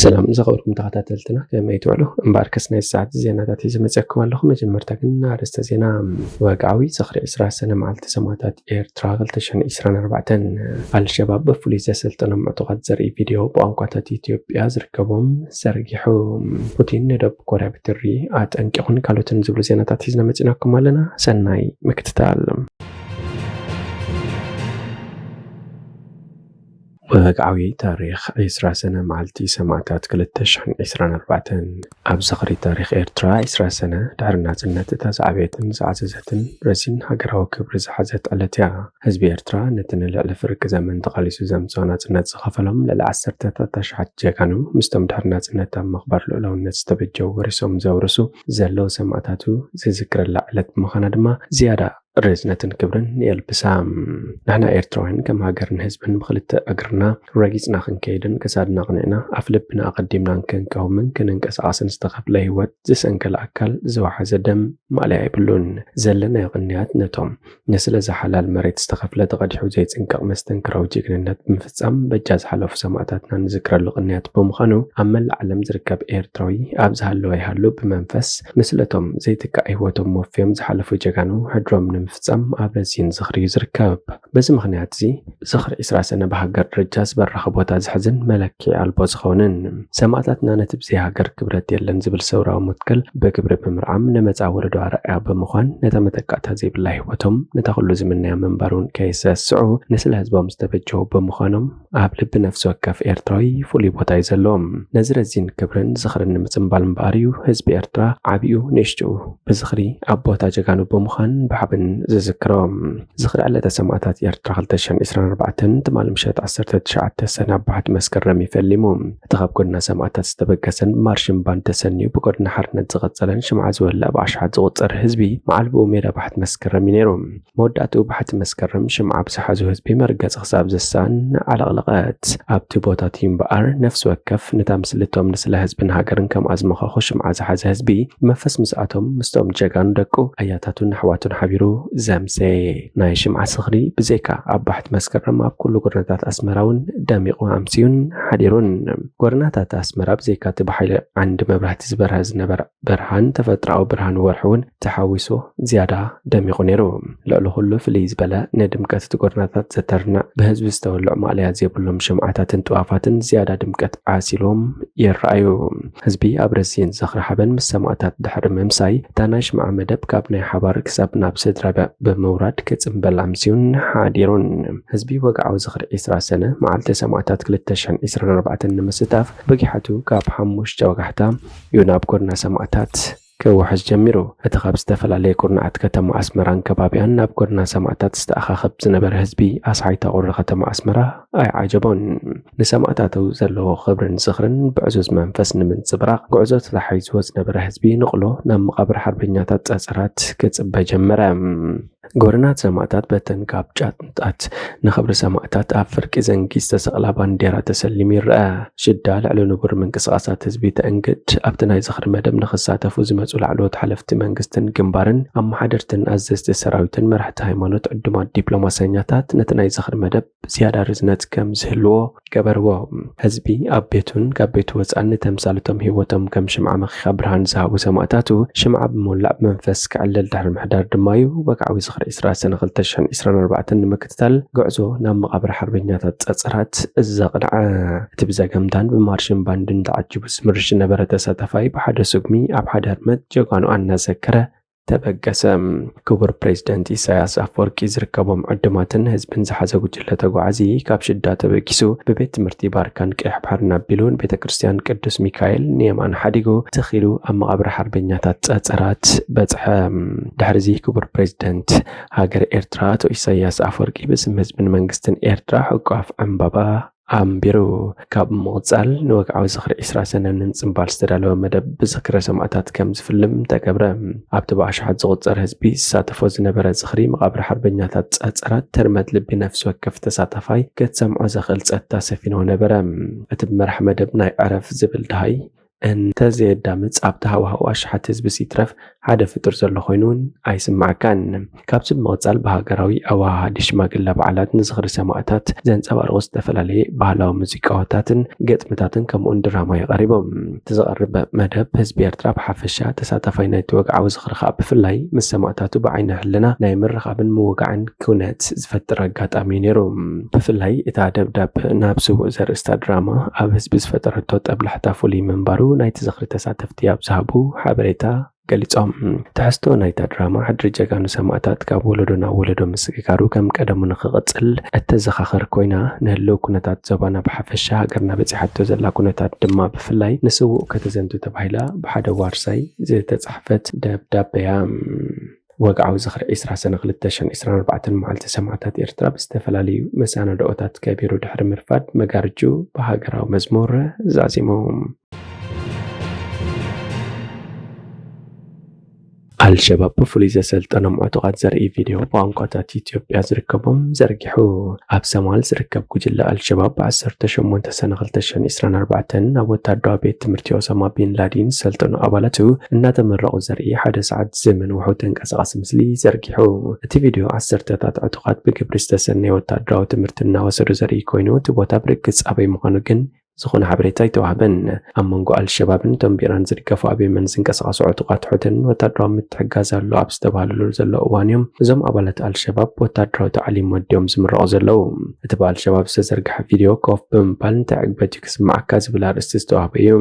ሰላም ዝኸበርኩም ተኸታተልትና፣ ከመይ ትውዕሉ? እምበኣርከስ ናይ ሰዓት ዜናታት ሒዘ መፅኣኩም ኣለኹ። መጀመርታ ግን ኣርእስተ ዜና። ወግዓዊ ዝኽሪ ዕስራ ሰነ መዓልቲ ሰማእታት ኤርትራ ክልተ ሽሕን ዕስራን ኣርባዕተን። ኣልሸባብ ብፍሉይ ዘሰልጠኖም ዕጡቓት ዘርኢ ቪድዮ ብቋንቋታት ኢትዮጵያ ዝርከቦም ዘርጊሑ። ፑቲን ንደቡብ ኮርያ ብትሪ ኣጠንቂቑን ካልኦትን ዝብሉ ዜናታት ሒዝና መፂናኩም ኣለና። ሰናይ ምክትታል። ወግዓዊ ታሪኽ ዕስራ ሰነ መዓልቲ ሰማእታት ክልተ ሽሕን ዕስራን ኣርባዕተን። ኣብ ዝኽሪ ታሪኽ ኤርትራ ዕስራ ሰነ ድሕሪ ናጽነት እታ ዝዓበየትን ዝዓዘዘትን ረዚን ሃገራዊ ክብሪ ዝሓዘት ዕለት እያ። ህዝቢ ኤርትራ ነቲ ንልዕሊ ፍርቂ ዘመን ተቓሊሱ ዘምጽኦ ናጽነት ዝኸፈሎም ልዕሊ ዓሰርተታት ኣሽሓት ጀጋኑ ምስቶም ድሕሪ ናጽነት ኣብ ምኽባር ልኡላውነት ዝተበጀው ወሪሶም ዘውርሱ ዘለዉ ሰማእታቱ ዝዝክረላ ዕለት ብምዃና ድማ ዝያዳ ርዝነትን ክብርን የልብሳ። ንሕና ኤርትራውያን ከም ሃገርን ህዝብን ብኽልተ እግርና ረጊጽና ክንከይድን ክሳድና ኣቕኒዕና ኣፍ ልብና ኣቐዲምናን ክንቀውምን ክንንቀሳቐስን ዝተኸፍለ ህይወት ዝሰንከለ ኣካል ዝወሓዘ ደም ማእለያ የብሉን። ዘለናዮ ቅንያት ነቶም ንስለ እዛ ሓላል መሬት ዝተኸፍለ ተቐዲሑ ዘይጽንቀቕ መስተንክራዊ ጅግንነት ብምፍጻም በጃ ዝሓለፉ ሰማእታትና ንዝክረሉ ቅንያት ብምዃኑ ኣብ መላእ ዓለም ዝርከብ ኤርትራዊ ኣብ ዝሃለወ ይሃሉ ብመንፈስ ንስለቶም ዘይትካእ ህይወቶም ወፍዮም ዝሓለፉ ጀጋኑ ሕድሮም ንምፍጻም ኣብ ረዚን ዝኽሪ እዩ ዝርከብ። በዚ ምኽንያት እዚ ዝኽሪ ዕስራ ሰነ ብሃገር ደረጃ ዝበረኸ ቦታ ዝሕዝን መለክዒ ኣልቦ ዝኸውንን። ሰማእታትና ነቲ ብዘይ ሃገር ክብረት የለን ዝብል ሰውራዊ መትከል ብግብሪ ብምርዓም ንመጻ ወለዶ ኣርኣያ ብምዃን ነታ መተካእታ ዘይብላ ህይወቶም ነታ ኩሉ ዝምነያ ምንባር እውን ከየሰስዑ ንስለ ህዝቦም ዝተበጀዉ ብምዃኖም ኣብ ልቢ ነፍሲ ወከፍ ኤርትራዊ ፍሉይ ቦታ እዩ ዘለዎም። ነዚ ረዚን ክብርን ዝኽርን ንምጽንባል እምበኣር እዩ ህዝቢ ኤርትራ ዓቢኡ ንእሽትኡ ብዝኽሪ ኣብ ቦታ ጀጋኑ ብምዃን ብሓብን ዝዝክሮም። ዝኽሪ ዕለተ ሰማእታት ኤርትራ ክልተ ሽሕን ዕስራን ኣርባዕተን ትማሊ ምሸት ዓሰርተ ትሽዓተ ሰነ ኣብ ባሕቲ መስከረም እዩ ፈሊሙ። እቲ ካብ ጎድና ሰማእታት ዝተበገሰን ብማርሽን ባንድ ተሰንዩ ብጎድና ሓርነት ዝቐጸለን ሽምዓ ዝወልዕ ብኣሽሓት ዝቑጸር ህዝቢ መዓልብኡ ሜዳ ባሕቲ መስከረም እዩ ነይሩ። መወዳእትኡ ባሕቲ መስከረም ሽምዓ ብዝሓዙ ህዝቢ መርገጺ ክሳብ ዘሳን ዓለቕለቐት። ኣብቲ ቦታ እቲ እምበኣር ነፍሲ ወከፍ ነታ ምስልቶም ንስለ ህዝብን ሃገርን ከምኣ ዝመኸኹ ሽምዓ ዝሓዘ ህዝቢ ብመንፈስ ምስኣቶም ምስቶም ጀጋኑ ደቁ ኣያታቱን ኣሕዋቱን ሓቢሩ ዘምሰየ። ናይ ሽምዓ ዝኽሪ ብዘይካ ኣብ ባሕቲ መስከረም ኣብ ኩሉ ጎደናታት ኣስመራ እውን ደሚቑ ኣምስዩን ሓዲሩን። ጎደናታት ኣስመራ ብዘይካ እቲ ብሓይሊ ዓንዲ መብራህቲ ዝበርሀ ዝነበረ ብርሃን ተፈጥሮኣዊ ብርሃን ወርሒ እውን ተሓዊሱ ዝያዳ ደሚቑ ነይሩ። ልዕሊ ኩሉ ፍልይ ዝበለ ንድምቀት እቲ ጎደናታት ዘተርንዕ ብህዝቢ ዝተወልዑ ማእለያ ዘይብሎም ሽምዓታትን ጥዋፋትን ዝያዳ ድምቀት ዓሲሎም ይረኣዩ። ህዝቢ ኣብ ረዚን ዝኽሪ ሓበን ምስ ሰማእታት ድሕሪ ምምሳይ እታ ናይ ሽምዓ መደብ ካብ ናይ ሓባር ክሳብ ናብ ስድራ ቤት ብምውራድ ክጽንበል ኣምስዩን ሓዲሩን። ህዝቢ ወግዓዊ ዝኽሪ ዕስራ ሰነ መዓልቲ ሰማእታት ክልተ ሽሕን ዕስራን ኣርባዕተን ንምስታፍ ብጊሓቱ ካብ ሓሙሽተ ወጋሕታ እዩ ናብ ጎድና ሰማእታት ክውሕዝ ጀሚሩ። እቲ ካብ ዝተፈላለየ ኩርናዓት ከተማ ኣስመራን ከባቢኣን ናብ ጎድና ሰማእታት ዝተኣኻኸብ ዝነበረ ህዝቢ ኣስሓይታ ቁሪ ከተማ ኣስመራ ኣይዓጀቦን። ንሰማእታቱ ዘለዎ ክብርን ዝኽርን ብዕዙዝ መንፈስ ንምንጽብራቕ ጉዕዞ ተታሒዝዎ ዝነበረ ህዝቢ ንቕሎ ናብ መቓብር ሓርበኛታት ጸጸራት ክጽበ ጀመረ። ጎደናት ሰማእታት በተን ካብ ጫንጣት ንኽብሪ ሰማእታት ኣብ ፍርቂ ዘንጊ ዝተሰቕላ ባንዴራ ተሰሊሙ ይረአ። ሽዳ ልዕሊ ንቡር ምንቅስቓሳት ህዝቢ ተእንግድ። ኣብቲ ናይ ዝኽሪ መደብ ንኽሳተፉ ዝመጹ ላዕለዎት ሓለፍቲ መንግስትን ግንባርን፣ ኣመሓደርትን ኣዘዝቲ ሰራዊትን መራሕቲ ሃይማኖት፣ ዕዱማት ዲፕሎማሰኛታት ነቲ ናይ ዝኽሪ መደብ ዝያዳ ርዝነት ከም ዝህልዎ ገበርዎ። ህዝቢ ኣብ ቤቱን ካብ ቤቱ ወጻእን ንተምሳልቶም ህይወቶም ከም ሽምዓ መኺኻ ብርሃን ዝሃቡ ሰማእታቱ ሽምዓ ብምውላዕ ብመንፈስ ክዕለል ድሕሪ ምሕዳር ድማ እዩ ወግዓዊ ዝኽሪ ዕስራ ሰነ ክልተ ሽሕን ዕስራን ኣርባዕተን ንምክትታል ጉዕዞ ናብ መቓብር ሓርበኛታት ጸጸራት ዘቕንዐ። እቲ ብዘገምታን ብማርሽን ባንድን ተዓጂቡ ዝምርሽ ዝነበረ ተሳታፋይ ብሓደ ስጉሚ ኣብ ሓደ ህርመት ጀጋኑ ኣናዘከረ ተበገሰ። ክቡር ፕሬዝደንት ኢሳያስ ኣፈወርቂ ዝርከቦም ዕዱማትን ህዝብን ዝሓዘ ጉጅለ ተጓዓዚ ካብ ሽዳ ተበጊሱ ብቤት ትምህርቲ ባርካን ቀይሕ ባሕርን ኣቢሉ ንቤተ ክርስቲያን ቅዱስ ሚካኤል ንየማን ሓዲጉ ትኺሉ ኣብ መቓብር ሓርበኛታት ጸጸራት በጽሐ። ድሕሪዚ ክቡር ፕሬዝደንት ሃገር ኤርትራ ኣቶ ኢሳያስ ኣፈወርቂ ብስም ህዝብን መንግስትን ኤርትራ ሕቋፍ ዕምባባ ኣንቢሩ። ካብ ምቕጻል ንወግዓዊ ዝኽሪ ዕስራ ሰነ ንምጽንባል ዝተዳለወ መደብ ብዝክረ ሰማእታት ከም ዝፍልም ተገብረ። ኣብቲ ብኣሽሓት ዝቑጸር ህዝቢ ዝሳተፎ ዝነበረ ዝኽሪ መቓብር ሓርበኛታት ጸጸራት ተርመት ልቢ ነፍሲ ወከፍ ተሳታፋይ ክትሰምዖ ዘኽእል ጸጥታ ሰፊንዎ ነበረ። እቲ ብመራሕ መደብ ናይ ዕረፍ ዝብል ደሃይ እንተዘየዳምጽ ኣብቲ ሃዋህው ኣሽሓት ህዝቢ ሲትረፍ ሓደ ፍጡር ዘሎ ኮይኑ እውን ኣይስምዓካን። ካብዚ ብምቕጻል ብሃገራዊ ኣወሃሃዲ ሽማግለ በዓላት ንዝኽሪ ሰማእታት ዘንጸባርቑ ዝተፈላለየ ባህላዊ ሙዚቃዎታትን ግጥምታትን ከምኡውን ድራማ እዩ ቀሪቡ። እቲ ዝቐርብ መደብ ህዝቢ ኤርትራ ብሓፈሻ ተሳታፋይ ናይቲ ወግዓዊ ዝኽሪ ከኣ ብፍላይ ምስ ሰማእታቱ ብዓይኒ ሕልና ናይ ምርኻብን ምውጋዕን ኩነት ዝፈጥር ኣጋጣሚ እዩ ነይሩ። ብፍላይ እታ ደብዳብ ናብ ስዉእ ዘርእስታ ድራማ ኣብ ህዝቢ ዝፈጠረቶ ጠብላሕታ ፍሉይ ምንባሩ ናይቲ ዝኽሪ ተሳተፍቲ ኣብ ዝሃቡ ሓበሬታ ገሊጾም። ትሕዝቶ ናይታ ድራማ ሕድሪ ጀጋኑ ሰማእታት ካብ ወለዶ ናብ ወለዶ ምስግጋሩ ከም ቀደሙ ንኽቕጽል እተዘኻኸር ኮይና፣ ንህልው ኩነታት ዞባና ብሓፈሻ፣ ሃገርና በጺሓቶ ዘላ ኩነታት ድማ ብፍላይ ንስዉእ ከተዘንቱ ተባሂላ ብሓደ ዋርሳይ ዝተጻሕፈት ደብዳበ እያ። ወግዓዊ ዝኽሪ ዕስራ ሰነ ክልተ ሽሕን ዕስራን ኣርባዕተን መዓልቲ ሰማእታት ኤርትራ ብዝተፈላለዩ መሰናድኦታት ከቢሩ ድሕሪ ምርፋድ መጋርጁ ብሃገራዊ መዝሙር ዛዚሙ። ኣልሸባብ ብፍሉይ ዘሰልጠኖም ዕጡቓት ዘርኢ ቪድዮ ብቋንቋታት ኢትዮጵያ ዝርከቦም ዘርጊሑ። ኣብ ሰማል ዝርከብ ጉጅለ ኣልሸባብ ብዓሰርተ ሸሞንተ ሰነ ክልተ ሽሕን ዕስራን ኣርባዕተን ናብ ወታደራዊ ቤት ትምህርቲ ኦሳማ ቢን ላዲን ዝሰልጠኑ ኣባላቱ እናተመረቑ ዘርኢ ሓደ ሰዓት ዝምንውሑ ተንቀሳቓሲ ምስሊ ዘርጊሑ። እቲ ቪድዮ ዓሰርተታት ዕጡቓት ብግብሪ ዝተሰነየ ወታደራዊ ትምህርቲ እናወሰዱ ዘርኢ ኮይኑ፣ እቲ ቦታ ብርግጽ ኣበይ ምዃኑ ግን ዝኾነ ሓበሬታ ኣይተዋህበን። ኣብ መንጎ ኣልሸባብን እቶም ብኢራን ዝድገፉ ኣብ የመን ዝንቀሳቐሱ ዕጡቓት ሑትን ወታደራዊ ምትሕግጋዝ ኣሎ ኣብ ዝተባህለሉ ዘሎ እዋን እዮም እዞም ኣባላት ኣልሸባብ ወታደራዊ ታዕሊም ወዲኦም ዝምረቑ ዘለዉ። እቲ ብኣልሸባብ ዝተዘርግሐ ቪድዮ ኮፍ ብምባል እንታይ ዕግበት እዩ ክስምዓካ ዝብል ኣርእስቲ ዝተዋህበ እዩ።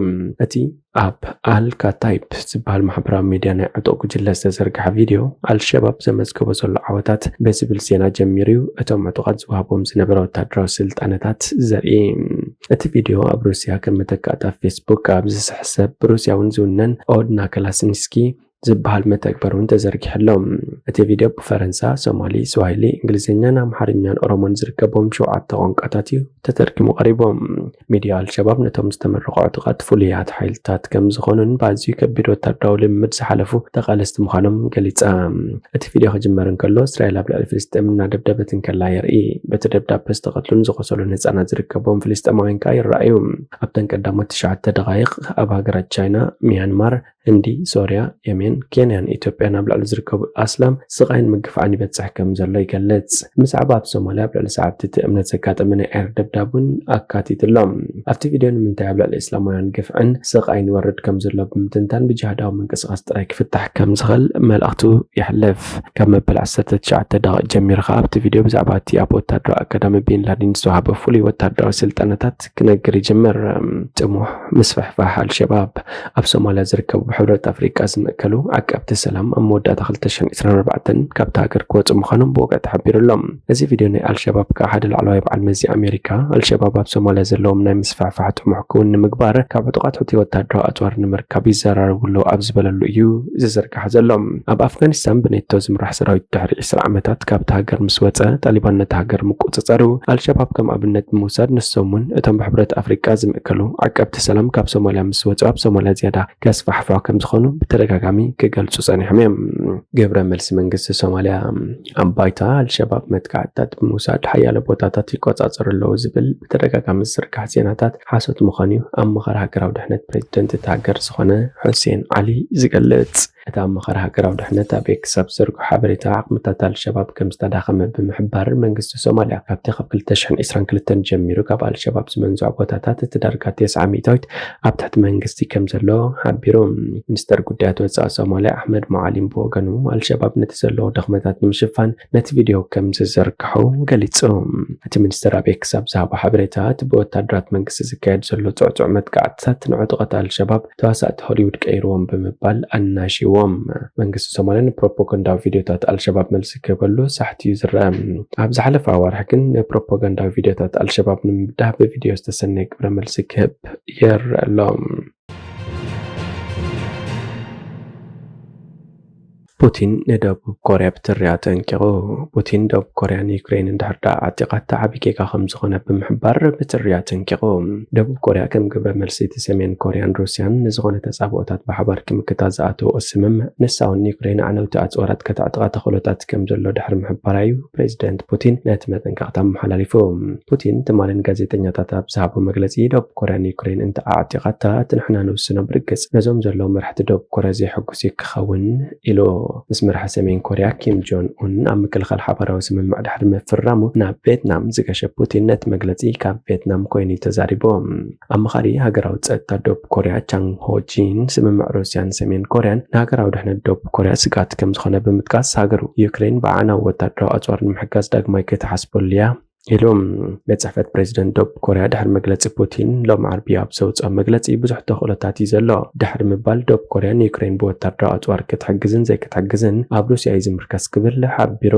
እቲ ኣብ ኣል ካታይብ ዝበሃል ማሕበራዊ ሚድያ ናይ ዕጡቕ ጉጅለ ዝተዘርግሐ ቪድዮ፣ ኣልሸባብ ዘመዝገቦ ዘሎ ዓወታት ብዝብል ዜና ጀሚሩ እዩ፣ እቶም ዕጡቓት ዝወሃቦም ዝነበረ ወታደራዊ ስልጣነታት ዘርኢ። እቲ ቪድዮ ኣብ ሩስያ ከም መተካእታ ፌስቡክ ኣብ ዝስሕሰብ ብሩስያ እውን ዝውነን ኦድና ክላስንስኪ ዝበሃል መተግበር እውን ተዘርጊሑ ኣሎ። እቲ ቪድዮ ብፈረንሳ፣ ሶማሊ፣ ስዋሂሊ፣ እንግሊዝኛን ኣምሓርኛን ኦሮሞን ዝርከቦም ሸውዓተ ቋንቋታት እዩ ተተርጊሙ ቀሪቡ። ሚድያ ኣልሸባብ ነቶም ዝተመረቑ ዕጡቓት ፍሉያት ሓይልታት ከም ዝኾኑን ብኣዝዩ ከቢድ ወታደራዊ ልምምድ ዝሓለፉ ተቓለስቲ ምዃኖም ገሊጻ። እቲ ቪድዮ ክጅመር እንከሎ፣ እስራኤል ኣብ ልዕሊ ፍልስጤም እናደብደበት እንከላ የርኢ። በቲ ደብዳበ ዝተቐትሉን ዝቖሰሉን ህጻናት ዝርከብዎም ፍልስጤማውያን ከኣ ይረኣዩ። ኣብተን ቀዳሞት ትሽዓተ ደቓይቕ ኣብ ሃገራት ቻይና፣ ሚያንማር፣ ህንዲ፣ ሶርያ፣ የሜን፣ ኬንያን ኢትዮጵያን ኣብ ልዕሊ ዝርከቡ ኣስላም ስቓይን ምግፋዕን ይበጽሕ ከም ዘሎ ይገልጽ። ብዛዕባ ኣብ ሶማልያ ኣብ ልዕሊ ሰዓብቲ እቲ እምነት ዘጋጠመ ናይ ኣየር ደብዳብ እውን ኣካቲቱ ኣሎ። ኣብቲ ቪድዮ ንምንታይ ኣብ ልዕሊ እስላማውያን ግፍዕን ስቓይን ይወርድ ከም ዘሎ ብምትንታን ብጅሃዳዊ ምንቅስቓስ ጥራይ ክፍታሕ ከም ዝኽእል መልእኽቱ የሕልፍ። ካብ መበል ዓሰርተ ትሽዓተ ደቂቕ ጀሚሩ ከኣ ኣብቲ ቪድዮ ብዛዕባ እቲ ኣብ ወታደራዊ ኣካዳሚ ቢን ላዲን ዝተዋህበ ፍሉይ ወታደራዊ ስልጠናታት ክነግር ይጅምር። ጥሙሕ ምስፍሕፋሕ ኣልሸባብ። ኣብ ሶማልያ ዝርከቡ ብሕብረት ኣፍሪቃ ዝምእከሉ ዓቀብቲ ሰላም ኣብ መወዳእታ ክልተ ሽሕን ዕስራን ኣርባዕተን ካብታ ሃገር ክወጹ ምዃኖም ብወግዒ ተሓቢሩ ኣሎ። እዚ ቪድዮ ናይ ኣልሸባብ ከኣ ሓደ ላዕለዋይ በዓል መዚ ኣሜሪካ፣ ኣልሸባብ ኣብ ሶማልያ ዘለዎም ናይ ምስፍሕፋሕ ጥሙሕ ክውን ንምግባር ካብ ዕጡቓት ሑቲ ወታደራዊ ኣጽዋር ንምርካብ ይዘራረቡ ኣለዉ ኣብ ዝበለሉ እዩ ዝዝርጋሕ ዘሎ። ኣብ ኣፍጋኒስታን ብኔቶ ዝምራሕ ሰራዊት ድሕሪ ዕስራ ዓመታት ካብታ ሃገር ምስ ወጸ፣ ጣሊባን ነታ ሃገር ምቁጽጸሩ ኣልሸባብ ከም ኣብነት ብምውሳድ፣ ንሶም እውን እቶም ብሕብረት ኣፍሪቃ ዝምእከሉ ዓቀብቲ ሰላም ካብ ሶማልያ ምስ ወጹ ኣብ ሶማልያ ዝያዳ ከስፋሕፍሑ ከም ዝኾኑ ብተደጋጋሚ ክገልጹ ጸኒሖም እዮም። ግብረ መልሲ መንግስቲ ሶማልያ። ኣብ ባይታ ኣልሸባብ መጥቃዕትታት ብምውሳድ ሓያሎ ቦታታት ይቆጻጸሩ ኣለዉ ዝብል ብተደጋጋሚ ዝዝርጋሕ ዜናታት ሓሶት ምዃኑ እዩ ኣማኻሪ ሃገራዊ ድሕነት ፕሬዚደንት እታ ሃገር ዝኾነ ሑሴን ዓሊ ዝገልጽ። እቲ ኣማኻሪ ሃገራዊ ድሕነት ኣብ ኤክስ ኣብ ዝዘርግሖ ሓበሬታ፣ ዓቕምታት ኣልሸባብ ከም ዝተዳኸመ ብምሕባር፣ መንግስቲ ሶማልያ ካብቲ ካብ ክልተ ሽሕን ዕስራን ክልተን ጀሚሩ ካብ ኣልሸባብ ዝመንዝዖ ቦታታት እቲ ዳርጋ ተስዓ ሚእታዊት ኣብ ትሕቲ መንግስቲ ከም ዘሎ ሓቢሩ። ሚኒስተር ጉዳያት ወጻኢ ሶማልያ ኣሕመድ ሙዓሊም ብወገኑ፣ ኣልሸባብ ነቲ ዘለዎ ድኽመታት ንምሽፋን ነቲ ቪድዮ ከም ዝዘርግሖ ገሊጹ። እቲ ሚኒስተር ኣብ ኤክስ ኣብ ዝሃቦ ሓበሬታ፣ እቲ ብወታደራት መንግስቲ ዝካየድ ዘሎ ጽዕጹዕ መጥቃዕትታት ንዕጡቓት ኣልሸባብ ተዋሳእቲ ሆሊውድ ቀይርዎም ብምባል ኣናሽዎም። መንግስቲ ሶማልያ ንፕሮፓጋንዳዊ ቪድዮታት ኣልሸባብ መልሲ ክህበሉ ሳሕቲ እዩ ዝረአ። ኣብ ዝሓለፈ ኣዋርሕ ግን ንፕሮፓጋንዳዊ ቪድዮታት ኣልሸባብ ንምብዳህ ብቪድዮ ዝተሰነየ ግብረ መልሲ ክህብ ይረአ ኣሎ። ፑቲን ንደቡብ ኮርያ ብትርያ ኣጠንቂቑ። ፑቲን ደቡብ ኮርያ ንዩክሬን እንድሕር ደኣ ኣዕጢቓታ ዓቢ ጌጋ ከም ዝኾነ ብምሕባር ብትርያ ኣጠንቂቑ። ደቡብ ኮርያ ከም ግብረ መልሲ እቲ ሰሜን ኮርያን ሩስያን ንዝኾነ ተጻብኦታት ብሓባር ክምክታ ዝኣተወኦ ስምምዕ ንሳ እውን ንዩክሬን ኣዕነውቲ ኣጽዋራት ከተዕጥቓ ተኽእሎታት ከም ዘሎ ድሕሪ ምሕባራ እዩ ፕሬዚደንት ፑቲን ነቲ መጠንቀቕታ ኣመሓላሊፉ። ፑቲን ትማሊ ንጋዜጠኛታት ኣብ ዝሃቦ መግለጺ ደቡብ ኮርያ ንዩክሬን እንተ ኣዕጢቓታ እቲ ንሕና ንውስኖ ብርግጽ ነዞም ዘለዉ መራሕቲ ደቡብ ኮርያ ዘይሕጉስ እዩ ክኸውን ኢሉ። ምስ መራሒ ሰሜን ኮርያ ኪም ጆን ኡን ኣብ ምክልኻል ሓባራዊ ስምምዕ ድሕሪ ምፍራሙ ናብ ቬትናም ዝገሸ ፑቲን ነቲ መግለጺ ካብ ቬትናም ኮይኑ እዩ ተዛሪቡ። ኣማኻሪ ሃገራዊ ጸጥታ ደቡብ ኮርያ ቻንግ ሆ ጂን ስምምዕ ሩስያን ሰሜን ኮርያን ንሃገራዊ ድሕነት ደቡብ ኮርያ ስግኣት ከም ዝኾነ ብምጥቃስ ሃገሩ ዩክሬን ብኣዕናዊ ወታደራዊ ኣጽዋር ንምሕጋዝ ዳግማይ ክትሓስበሉ እያ ኢሉ። ቤት ጽሕፈት ፕሬዚደንት ደቡብ ኮርያ ድሕሪ መግለጺ ፑቲን ሎም ዓርቢ ኣብ ዘውፅኦ መግለጺ ብዙሕ ተኽእሎታት እዩ ዘሎ ድሕሪ ምባል ደቡብ ኮርያ ንዩክሬን ብወታደራዊ ኣጽዋር ክትሕግዝን ዘይክትሕግዝን ኣብ ሩስያ እዩ ዝምርከስ ክብል ሓቢሩ።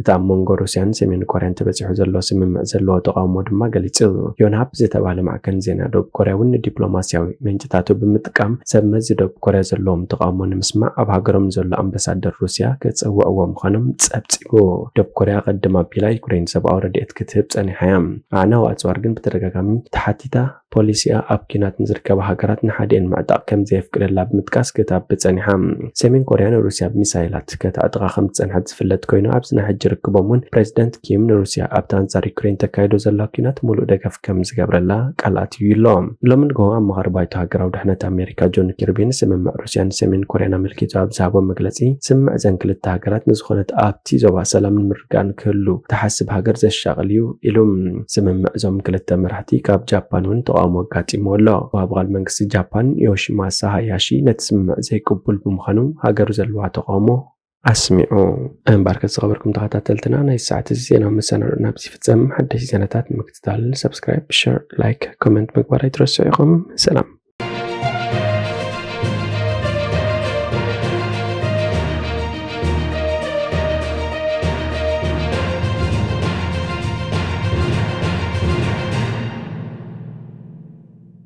እቲ ኣብ መንጎ ሩስያን ሰሜን ኮርያን ተበጺሑ ዘሎ ስምምዕ ዘለዎ ተቃውሞ ድማ ገሊጹ። ዮንሃፕ ዝተባህለ ማዕከን ዜና ደቡብ ኮርያ እውን ንዲፕሎማስያዊ ምንጭታቱ ብምጥቃም ሰብ መዚ ደቡብ ኮርያ ዘለዎም ተቃውሞ ንምስማዕ ኣብ ሃገሮም ዘሎ ኣምባሳደር ሩስያ ክጸውዕዎ ምዃኖም ጸብጺቡ። ደቡብ ኮርያ ቀድም ኣቢላ ዩክሬን ሰብኣዊ ረድኤት ክትህብ ጸኒሓ እያ። ኣዕናዊ ኣጽዋር ግን ብተደጋጋሚ ተሓቲታ ፖሊሲኣ ኣብ ኪናት ንዝርከባ ሃገራት ንሓዲኤን ምዕጣቕ ከም ዘየፍቅደላ ብምጥቃስ ክታብ ጸኒሓ። ሰሜን ኮርያ ንሩስያ ብሚሳይላት ከተዕጥቓ ከም ዝጸንሐት ዝፍለጥ ኮይኑ ኣብዚ ናይ ሕጂ ርክቦም እውን ፕሬዚደንት ኪም ንሩስያ ኣብቲ ኣንጻር ዩክሬን ተካይዶ ዘላ ኪናት ሙሉእ ደገፍ ከም ዝገብረላ ቃል ኣትዩ ኣሎ። ሎሚ ንግሆ ኣማኻሪ ባይቶ ሃገራዊ ድሕነት ኣሜሪካ ጆን ኪርቢ ንስምምዕ ሩስያን ሰሜን ኮርያን ኣመልኪቱ ኣብ ዝሃቦ መግለጺ ስምምዕ እዘን ክልተ ሃገራት ንዝኾነት ኣብቲ ዞባ ሰላምን ምርግጋእን ክህሉ ትሓስብ ሃገር ዘሻቕል እዩ ኢሉ። ስምምዕ እዞም ክልተ መራሕቲ ካብ ጃፓን እውን ተቃውሞ ኣጋጢሞ ኣሎ። ወሃቢ ቃል መንግስቲ ጃፓን ዮሺማሳ ሃያሺ ነቲ ስምምዕ ዘይቅቡል ብምዃኑ ሃገሩ ዘለዋ ተቃውሞ ኣስሚዑ። እምበኣርከስ ዝኸበርኩም ተኸታተልትና ናይ ሰዓት እዚ ዜና መሰናዶ ናብዚ ይፍጸም። ሓደሽቲ ዜናታት ንምክትታል ሰብስክራይብ፣ ሸር፣ ላይክ፣ ኮመንት ምግባር ኣይትረስዑ ኢኹም። ሰላም።